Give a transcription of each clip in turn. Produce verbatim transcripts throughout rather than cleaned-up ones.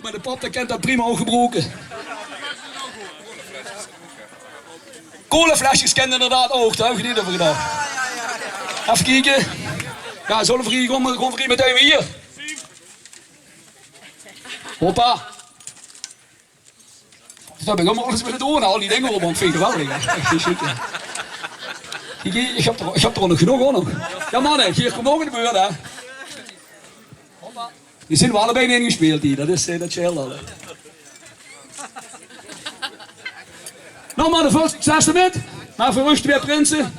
Mer de pap, dae kènt dat prima ouch gebroeke. Colaflesjes kènt inderdaad ouch, dao höb ich neet euver gedach. Effe kieke. Jao, zölle v'r hie gewoon, gewoon v'r hie metein weer hie? Hoppa. Dat höb ich allemaol alles wille doon, al die dinger op, want vinj ich geweldig, hè. Ech, sjiek, jao. Kiek, ich höb d'r, ich höb d'r ouch nog genóg, huur, nog. Jao, manne, hie kump nog ein beurt, hè. Die zeen waal allebei ingespeeld hie, dat is, eh, dat sjeelt al, hè. Noe, manne, väöl succes d'rmit. Mer veur uch twee prinse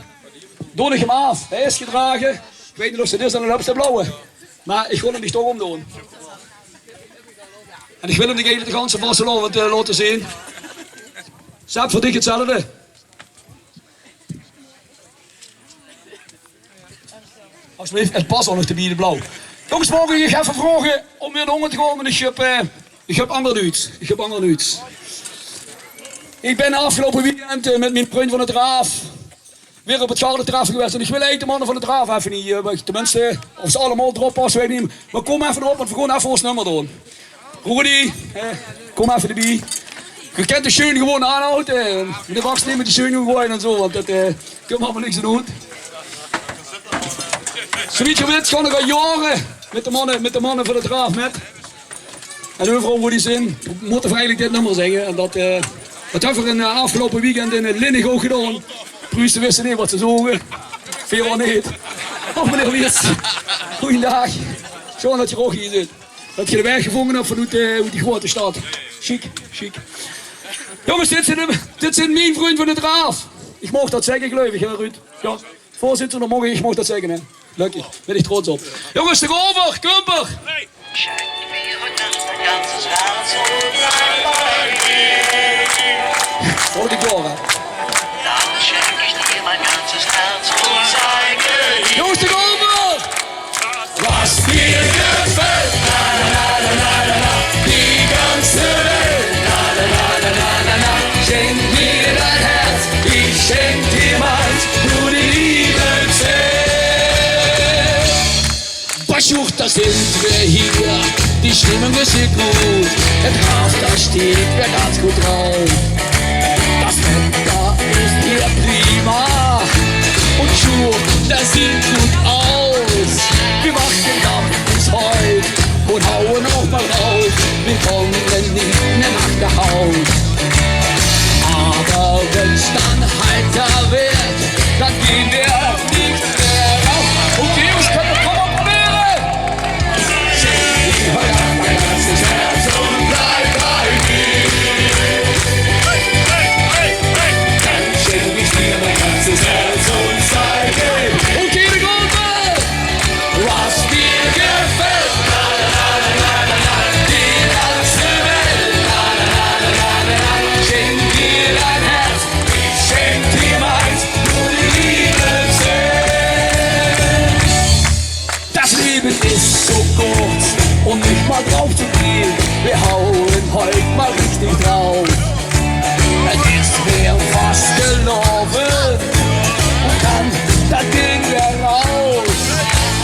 doon ich 'm aaf. Hae is gedrage. Ich weit neet of ze dit is, dan höbs se de blauwe. Mer ich wil 'm dich toch ómdoon. En ich wil 'm dich eigelik de ganse vastelaovend, eh, laote zeen. Seb, veur dich hetzelfde. Alsjeblieft, 't pas ouch nog te bie de blauw. Jónges, maag ich uch effe vraoge óm weer nao ónger te kómme? Ich höb, eh, ich höb anger nuuts. Ich höb anger nuuts. Ich bön aafgeloupe weekend, eh, mit mien vrunj van 't Raaf weer op 't Gardetreffe gewaes. En ich wil eigelik de manne van 't Raaf effe hie, eh, tenminste, of ze allemaol d'rop passe, weit ich neet. Mer kóm effe d'rop, want v'r gaon effe ós nummer doon. Roelie, eh, kóm effe d'rbie. Geer kènt de sjeun gewoon aanhaoje. Eh, de baksteen mit de sjeun goeaje en zoe, want dat, eh, kónne v'r allemaol niks aan doon. Zoe wie geer weit, gaon ich al jaore mit de manne, mit de manne van 't Raaf mit. En euveral wo die zeen, mótte v'r eigelik dit nummer zinge. En dat, eh, dat höbbe v'r in, eh, aafgeloupe weekend in, eh, Linne ouch gedaon. Pruuse wiste neet wat ze zoge. Veer ouch neet. Och, meneer Wiers. Goojendaag. Sjoon dat geer ouch hie zit. Dat geer de waeg gevónje höb vanoet, eh, oet die groeate stad. Sjiek, sjiek. Jónges, dit zeen, dit zeen mien vrunj van 't Raaf. Ich maag dat zègke, geluif ich, hè, Ruud? Jao. Veurzitter, dan maag ich, ich maag dat zègke, hè. Gelukkig, bön ich trots op. Jónges, de Rover, Kumper. Veur de Kumper. Jónges, de Kumper. Was dir gefällt, la, la, la, la, la, la, die ganze Welt, la, la, la, la, la, la, la, schenk mir dein Herz, ich schenk dir meins, nur die Liebe zählt. Bonjour, da sind wir hier, die Stimmung ist hier gut, der Kraft, da steht wer ganz gut drauf. Das Wetter ist hier prima und Schuhe, das sieht gut aus. Wir machen Dampf bis heut und hauen auch mal raus. Wir kommen nicht mehr nach der Haus. Aber wenn's dann heiter wird, dann gehen wir nicht mehr raus. Okay, Jungs, könnt ihr, komm mal probieren! Das Leben ist so kurz und nicht mal drauf zu gehen. Wir hauen heut mal richtig drauf. Es ist mir fast gelaufen und dann, dann gehen wir raus.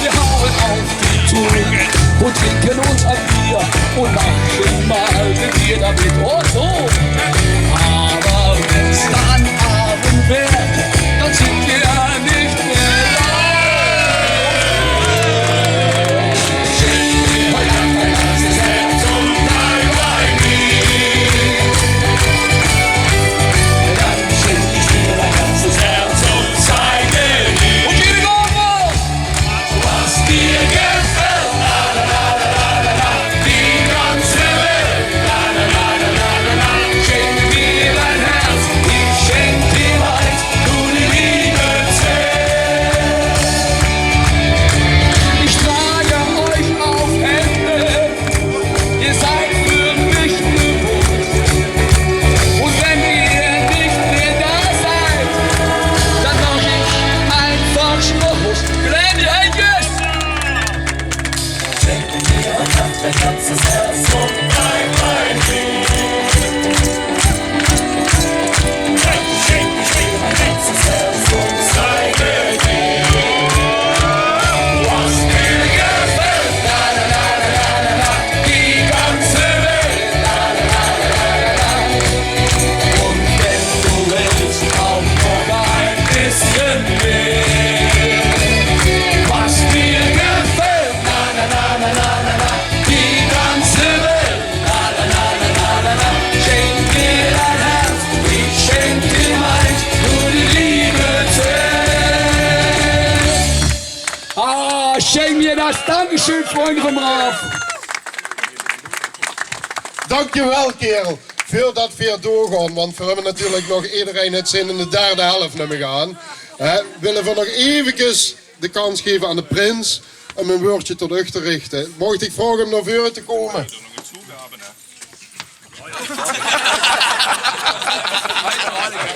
Wir hauen auf die Tour und trinken uns ein Bier und machen mal mit dir damit. Oh, so. Aber wenn's dann Abend wird, dann sind wir nicht mehr da. Dankeschön, Freunde vom Raaf. Dankjewel, kerel. Veurdat veer doorgaon, want veer höbbe natuurlik nog, ederein haet zin in de derde helf, num ich aan. Hè, wille veer nog eventjes de kans geve aan de prins um ein wäördje tot uch te richte. Maag ich vraoge um nao veure te kómme?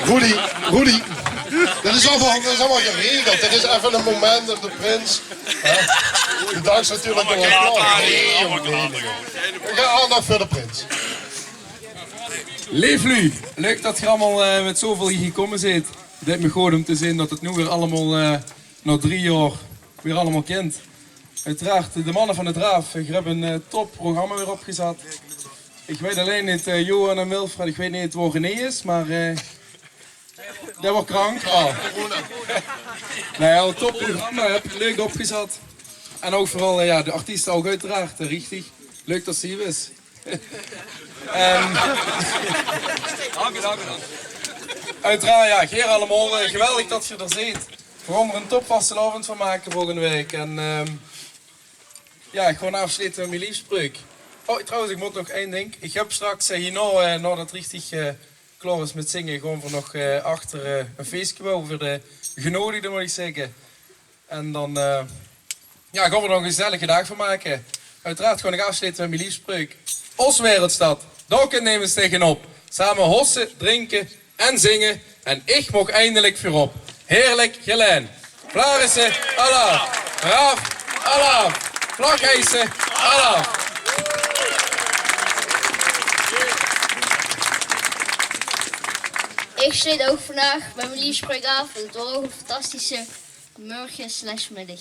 Roelie, Roelie, dat is allemaol, dat is allemaol geregeld. Dit is effe ein moment en de prins, hè? De dans natuurlik nog. Nae, jóng, nae, nae. Veer gaon aandach veur de prins. Leef luuj, leuk dat geer allemaol, eh, mit zoväöl hie gekómme zeet. Deit mich good um te zeen dat 't noe weer allemaol, eh, nao drie jaor weer allemaol kint. Oeteraard, de manne van 't Raaf, geer höb ein, eh, topprogramma weer opgezat. Ich weit allein neet, eh, Johan en Wilfred, ich weit neet wo René is, mer, eh, dae waor krank. Oh. Nae, ein topprogramma, höb geer leuk opgezat. En ouch veural, eh, jao, de artieste ouch oeteraard, eh, richtig. Leuk dat se hie bis. Ehm, oeteraard, jao, geer allemaol, eh, geweldig dat geer d'r zeet. Veer gaon d'r ein topvastelaovend van make volgende waek. En, ehm, jao, ich gaon aafsjlete mit mien liefspreuk. Oh, trouwens, ich mót nog ein dink. Ich höb straks, eh, hienao, eh, nao dat 't richtig, eh, klaor is mit zinge, gaon veer nog, eh, achter, eh, ein feeske bouwe veur de genodigde, mót ich zègke. En dan, eh, jao, gaon veer d'r ein gezellige daag van make. Oeteraard gaon ich aafsjlete mit mien liefspreuk. Ós wereldstad, dao kint nemes taengenop. Same hosse, drinke en zinge. En ich maag eindelik veurop. Heerlik, Gelaen. Flaarisse, alaaf. Raaf, alaaf. Vlag hijse, alaaf. Ich sjleet ouch vandaag mit mien liefspreuk aaf. 't Waor ouch ein fantastische mörge slash middig.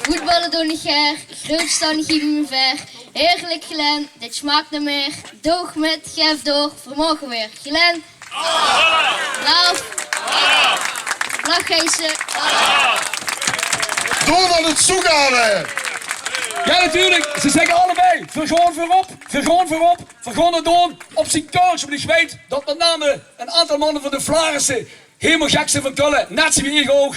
Voetballe doon ich gaer, groot staon ich hie bie mien vaer. Heerlik, Gelaen, dit smaak nao mieë. Doog mit, gaef door, veer moge weer. Gelaen, alaaf, alaaf. Vlag hijse, alaaf. Door nao 't zoek aan, hè. Jao, natuurlik. Ze zègke allebei: veer gaon veurop, veer gaon veurop, veer gaon 't doon. Op zien Kölsch, want ich weit dat mit name ein aantal manne van de Flaarisse hielemaol gek zeen van Kölle, net zoewie ich ouch.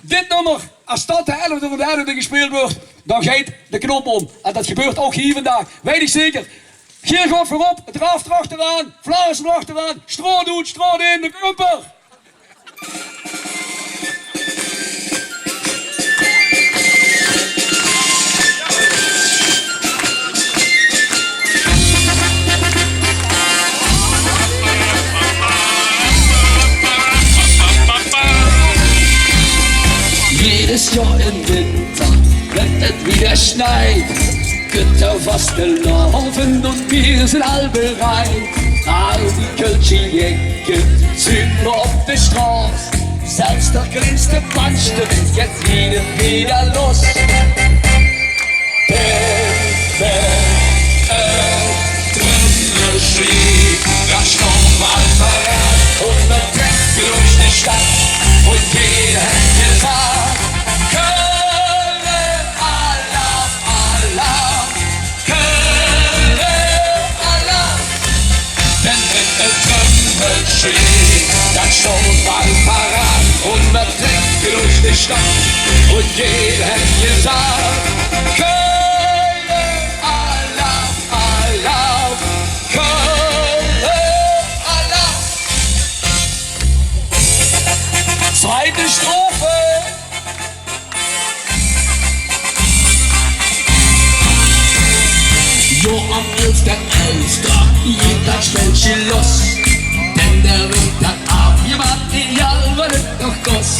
Dit nummer, es dat de elfde van de elfde gespeeld weurt, dan geit de knop óm. En dat gebeurt ouch hie vandaag, weit ich zeker. Geer gaot veurop, 't Raaf d'r achteraan, Flaarisse d'r achteraan, straot oet, straot in, de Kumper. Jedes Johr im Winter, wenn et widder schneit, gitt et Vastelaovend un mir sin all bereit. All die kölsche Jecke zeen mer op de Stroß. Selvs d'r kleinste Pansjter geiht widder, widder loss. Denn wenn et drömmel schiet, dann sjtoon mer all paraat un mer trecke durch de Stadt un jeder hät gesaht: Kölle, alaaf, alaaf, Kölle, alaaf. Denn wenn et drömmel schiet, dann sjtoon mer all paraat un mer trecke durch de Stadt un jeder hät gesaht: Kölle, alaaf, alaaf, Kölle, alaaf. Zweite Strophe. Jo, am elfte Elfte geiht dat Spälche loss, denn dao weed d'r aafjewart, egal wat et noch koss.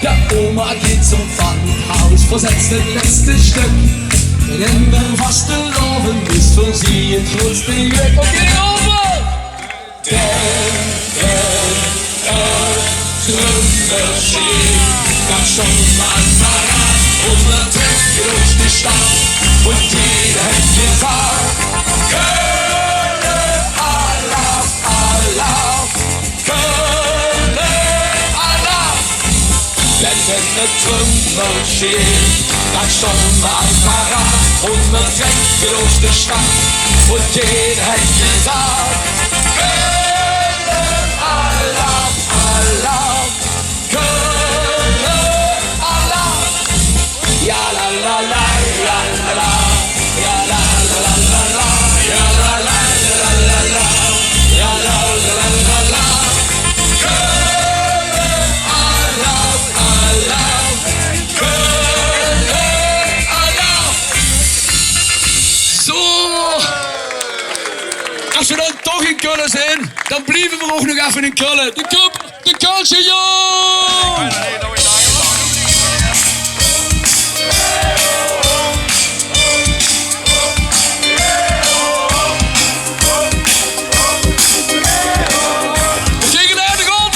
De Oma geiht zom Pfandhaus, versett dat lètste Stöck, denn d'r Vastelaovend is för sie et grootste Glöck. Okay, Oma! Denn wenn et drömmel schiet, dann sjtoon mer all paraat un mer trecke durch de Stadt un jeder hät gesaht: Kölle, alaaf, alaaf, Kölle, alaaf. Denn wenn et drömmel schiet, dann sjtoon mer all paraat un mer trecke durch de Stadt un jeder hät gesaht: Kölle, alaaf, alaaf, Kölle, alaaf. Dan blieve v'r ouch nog effe in Kölle. De Köp-, de Kölsche Jóng! V'r kriege de golven!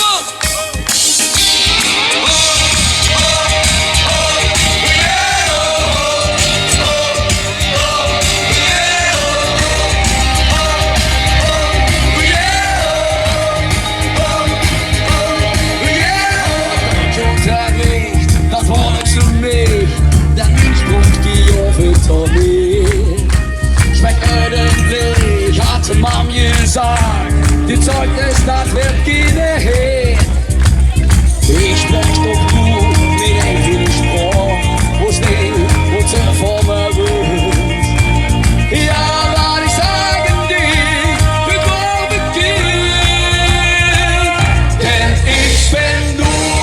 Dat waor niks veur mich, den Uurspronk, die hoof ich toch neet. Schmeckt ordentlich, hat de Mam jesajt. Dit Zeugnis, dat weurt kiene Hit. Ich sprach doch du mit en Kinnersproch, wo's neet, wo se vun mer wüsst. Ja, wat ich sage, die, ich wor bekehrt. Denn ich bin nur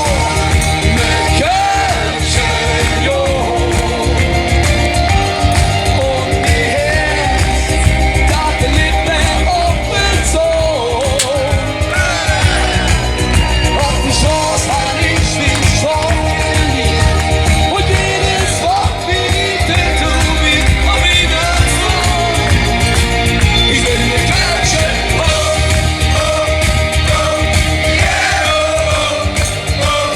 ne Kölsche Jung. Un die Herz, dat litt mer op de Zung. Op de Stroß han ich mich schon geliebt. Un jedes Wort wie tätowiert op miene Zung. Ich bin ne Kölsche, oh, oh, oh, yeah, oh, oh.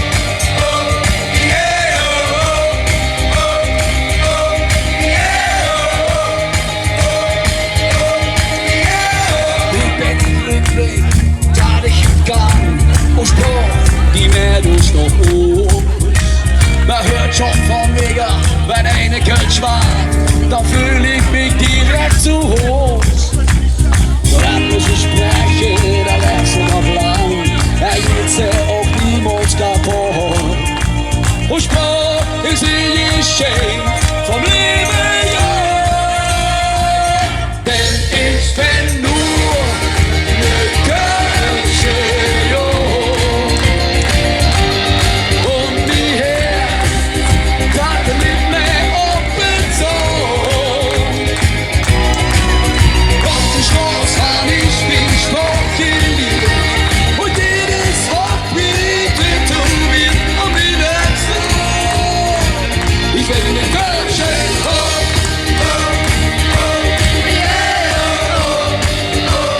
Ich bin glücklich, dat ich kann, un Sproch, die mer dus noch op. Mer hürt schon vun wege, wenn eine Kölsch schwatzt, dann fühl ich mich direkt zu Huus. Wenn mer se spreche, dann läärt se noch lang, er jeit se och niemols kaputt. Un Sproch is e Geschenk vum Leve, ja. Denn ich bin nur ne Kölsche Jung. Un die Herz, dat litt mer op de Zung. Op de Stroß han ich mich Sproch geliebt. Un jedes Wort wie tätowiert op miene Zung. Ich bin ne Kölsche, oh, oh, oh, yeah, oh, oh,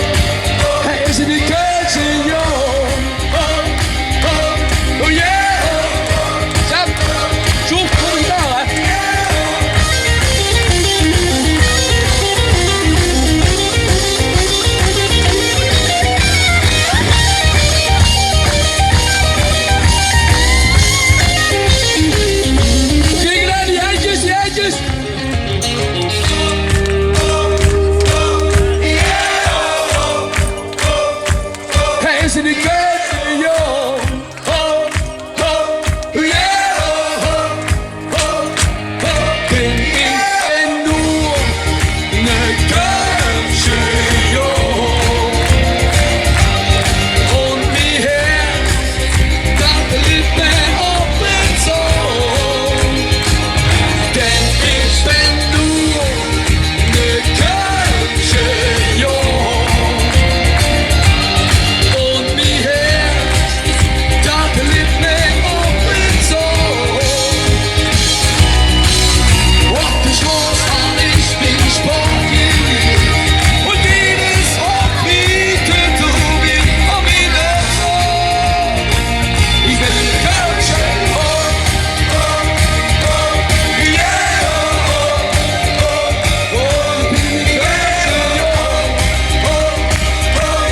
oh. Hie is de Kölsche Jóng. Oh, oh, oh, yeah. Sjef, zoe, kóm ich dao, hè? Kriege v'r die hendjes, die hendjes? Hie is de Kölsche Jóng. Ho, ho, yeah, ho, ho, ho, ho. Bin ich nur ne Kölsche Jóng. Un mien Häörz, dat litt mer op de Zóng. Denn ich bin nur ne Kölsche Jóng. Un mien Häörz, dat litt mer op de Zóng. Op de Stroß han ich mich Sproch geliebt. Un jedes Wort wie tätowiert op miene Zóng. Ich bin ne Kölsche, oh, oh, oh, yeah, oh, oh, oh, ich bin ne Kölsche, oh, oh, oh,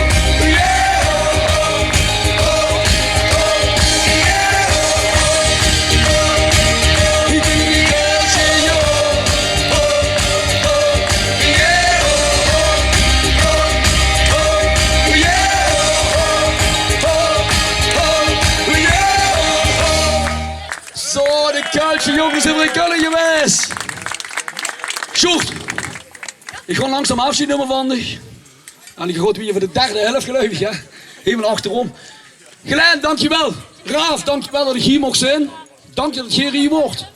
yeah, oh, oh, oh, yeah, oh, oh, ich bin ne Kölsche, oh, oh, oh, yeah, oh, oh, oh, yeah, oh, oh, oh, yeah, oh, oh. Zo, de Kölsche Jónges zeen weer in Kölle gewaes. Sjoerd, ich gaon langzaam aafsjeid numme van dich. En ich gaon weer veur de derde helf, geluif ich, hè. Hielemaol achterom. Glenn, dankjewel. Raaf, dankjewel dat ich hie moch zeen. Dank dat geer hie waort.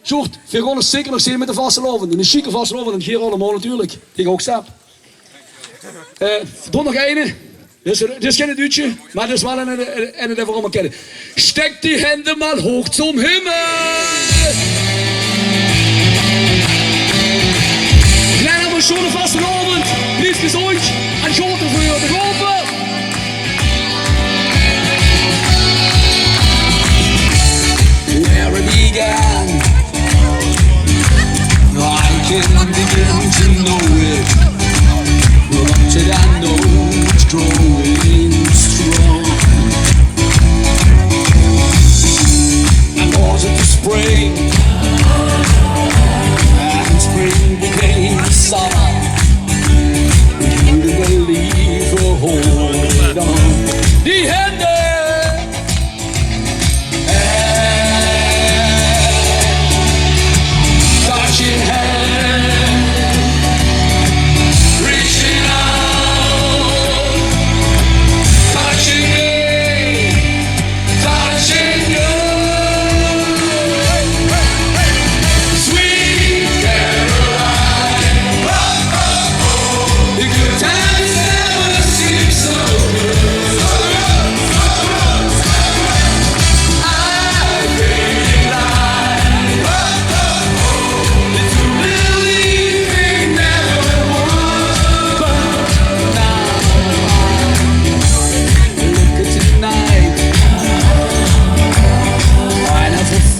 Sjoerd, veer gaon ós zeker nog zeen mit de vastelaovend. En 'ne sjieke vastelaovend aan geer allemaol natuurlik. Dich ouch, Sjef. Eh, doon nog eine. Dit is, dit is gein duutsje, mer dit is waal ein, ein, ein det v'r allemaol kènne. Stek die hänj mer hooch zum Himmel! Glad nog eine sjoeane vastelaovend, blief gezóndj en good veur de golven! Where it began, I can begin to know it. But I know it's growing strong. And was it the spring? And spring became summer. Wouldn't believe a hold on. Die hänj! Touching hands, reaching out, touching me, touching you. Sweet Caroline, the good times never seem so good.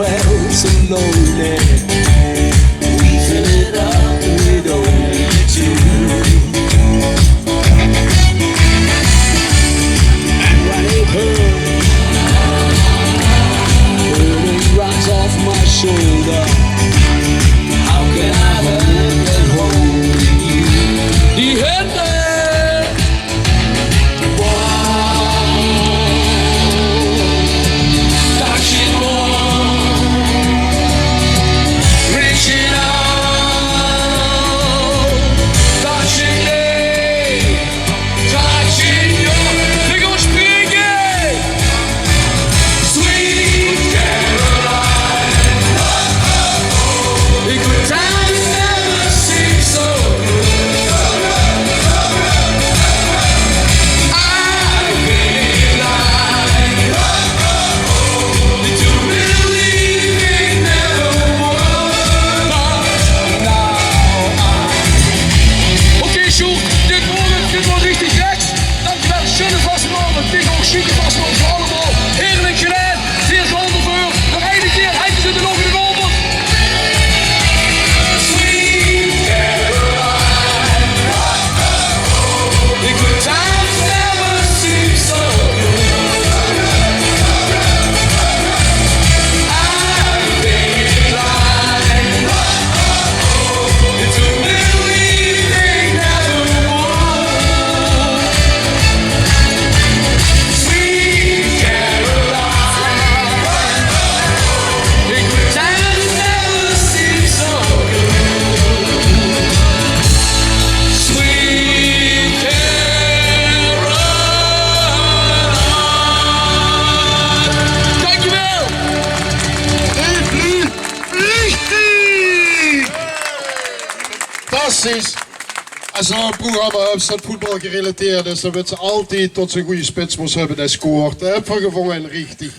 Felt so lonely. We fill it up with only two. And when it hurts, burden runs off my shoulder. How can I hurt when holding you? Die hänj! Touching warm, reaching out, touching me, touching you. Vingers spreken! Sweet Caroline, the good times never seem so good. I feel like to believe it never was, but now I... Oké, Sjoerd, dit waor 't, dit waor richtig gek. Dankjewel, sjoeane vastelaovend, dikke ouch sjieke vastelaovend veur allemaol. Heerlik gedaon, veer gaon d'rveur. Nog eine kier, hentjes in de loch, in de golven. Sweet Caroline. The good times never seem so good. I feel like to believe it never was. Sweet Caroline, the good times never seem so good. Sweet Caroline. Dankjewel. Richtig! Fantastisch. Es se e programma höbs det voetbalgerelateerd is, dan wits se altied tot se 'ne gooje spits mós höbbe dae scoort. Det höbbe v'r gevónje en richtig.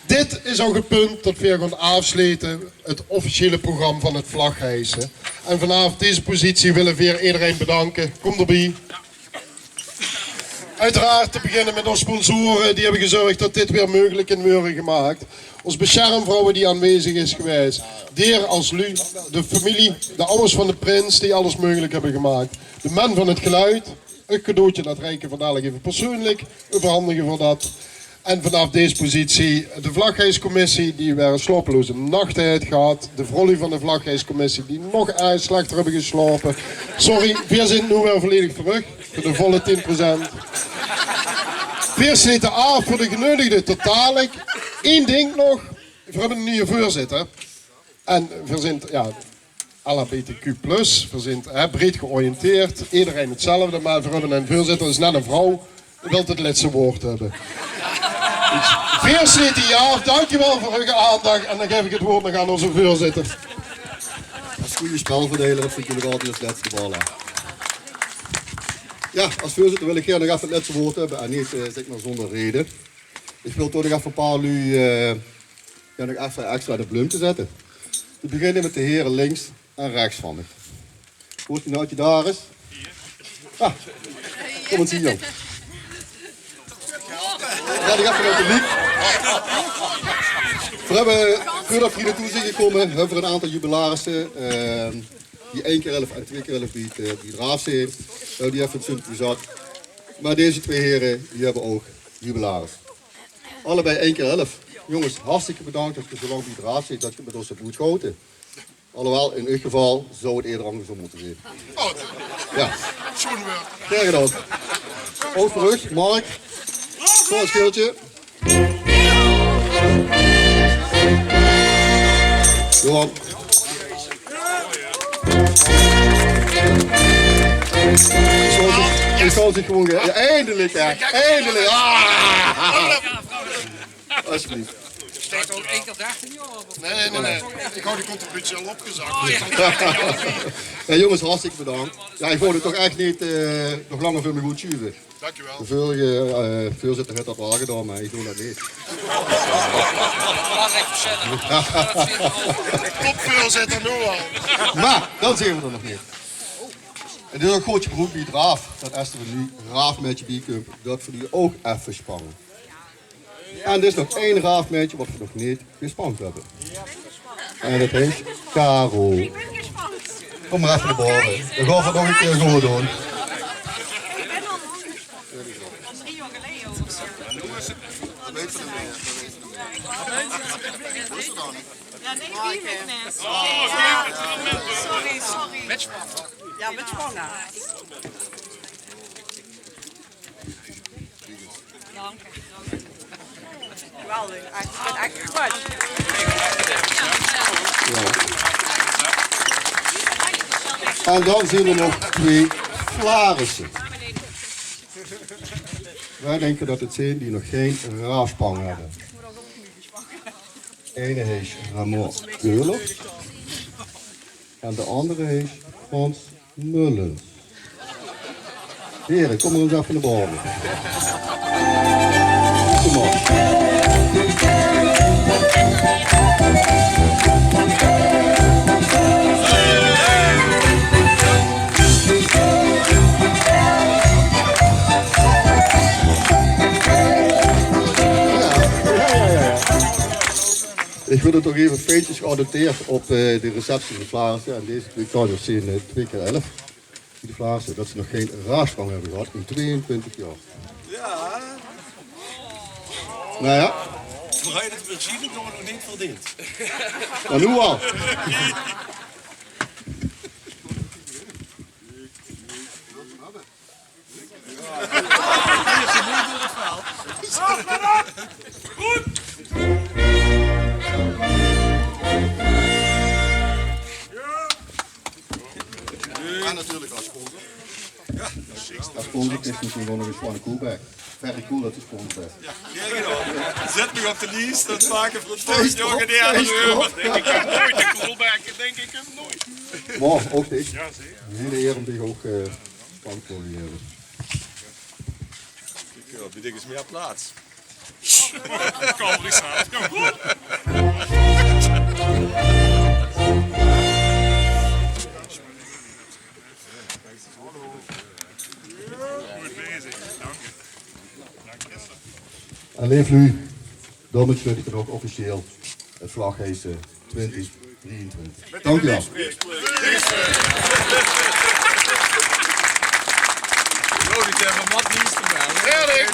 Dit is ouch 't punt tot veer gaon aafslete 't officiële program van 't vlagheise. En vanaaf dees positie wille veer ederein bedanke. Kóm d'rbie. Oeteraard te beginne mit ós sponsore, die höbbe gezörg tot dit weer meugelik kin waere gemaak. Ós besjermvrouwe die aanwezig is gewaes. Deer es lu, de femilie, de awwers van de prins die alles meugelik höbbe gemaak. De man van 't geluid, e cadeautje, det reike v'r dalik effe persoonlik, euverhandige v'r det. En vanaaf dees positie de vlagheiscommissie, die weer 'n slaopeloze nach haet gehad. De vrouwlui van de vlagheiscommissie, die nog erg slechter höbbe geslaope. Sorry, veer zeen noe weer volledig terug veur de volle tien procent. Veer slete aaf veur de geneudigde tot dalik. Eén dink nog, veer höbbe 'ne nuje veurzitter. En veer zeen, jao, L H B T Q plus, veer zeen, hè, breed georiënteerd, ederein 'tzelfde, mer veer höbbe 'ne veurzitter, det is net 'n vrouw, die wilt 't lètste waord höbbe. Dus veer slete aaf, dankjewel veur uche aandach en dan gaef ich 't waord nog aan ózze veurzitter. Es gooje spelverdeiler höb ich natuurlik altied es lètste de bal, hè. Ja, as veurzitter wil ich hie nog effe 't lètste waord höbbe en neet, eh, zègk mer, zónger reje. Ich wil toch nog effe e paar luuj, eh, ja, nog effe extra de blum te zètte. Veer beginne mit de here links en rechs van mich. Wo is die noe, die dao is? Ah, kóm ins hie, jóng. Ja, die effe oet de liek. Veer höbbe, veurdat veer hie nao toe zeen gekómme, höbbe veer 'n aantal jubilarisse, eh, die ein kier elf en twieë kier elf bie 't, eh, bie 't raaf zeen. Veer höbbe die effe in 't zunneke gezat. Mer deze twieë here, die höbbe ouch jubilaris. Allebei ein kier elf. Jónges, hartstikke bedank dat geer zo lang bie 't raaf zeet, dat geer 't mit ós höb oetgehaoje. Alhoewel, in eur geval zou 't eerder angersóm mótte zeen. Oh, ja. Sjoen waerd. Gaer gedaon. Ouch veur uch, Mark. Veur 't scheldje. Johan. Ich zal zich gewoon ge-, ja, eindelik, hè. Eindelik. Ah! Alsjeblieft. Steit al ein kier dertien jaor op. Nee, nee, nee. Ich haw de contributie al opgezag. Oh, ja. Ja, jónges, hartstikke bedank. Ja, ich wól 't toch ech neet, eh, nog langer veur mich oetsjuve. Dank u wel. De veurige, eh, veurzitter haet dat waal gedaon, mer ich doon dat neet. Topveurzitter noe al. Mer dan zeen veer d'r nog neet. 't Is ouch good gebroek bie 't raaf, dat es d'r noe e raafmaedje bie kump, dat veer die ouch effe spange. En d'r is nog ein raafmaedje wat veer nog neet gespank höbbe. En dat heet Caro. Kóm mer effe nao bove. Dan gaon veer 't nog ein kier good doon. Ja, nee, wie mit mes. Sorry, sorry. Ja, mit spange. Geweldig. Ech, ich bön ech gespank. En dan zeen d'r nog twieë Flaarisse. Veer dinke dat 't zeen die nog gein raafspang höbbe. Eine heet Ramon Keulers en de anger heet Frans Mullens. Here, kóm mer ins effe nao bove. Kóm mer. Ich wil 't toch effe feitjes geadapteerd op, eh, de receptie van Flaarisse. En deze twieë kandjes zeen, eh, twieë kier elf. Die Flaarisse, dat ze nog gein raafspang höbbe gehad in twieëntwintig jaor. Ja. Nou ja. Veer höbbe 't waarschijnlijk nog neet verdeend. Mer noe al. En natuurlijk als sponsor. Als sponsor is misschien wel nog eens gewoon een coolback. Very cool dat je sponsor bent. Ja, ja, genau. Zèt mich op de lies, dat make veer 't volgend jaor gedaan. Dink ich, nooit de coolback, dink ich, nooit. Mer ouch dit. Ja, zeker. Ein hele eer óm dich ouch, eh, sponsor te höbbe. Ja, bie dich is mier plaats. Kan wel eens aan. Goed bezig. Dank je. En leef luuj, daomit sluut ich dan ouch officieel 't vlagheise twintig drieëntwintig. Dank u wel. Jao, die zeen van wat liefst erbij, hè? Heerlijk.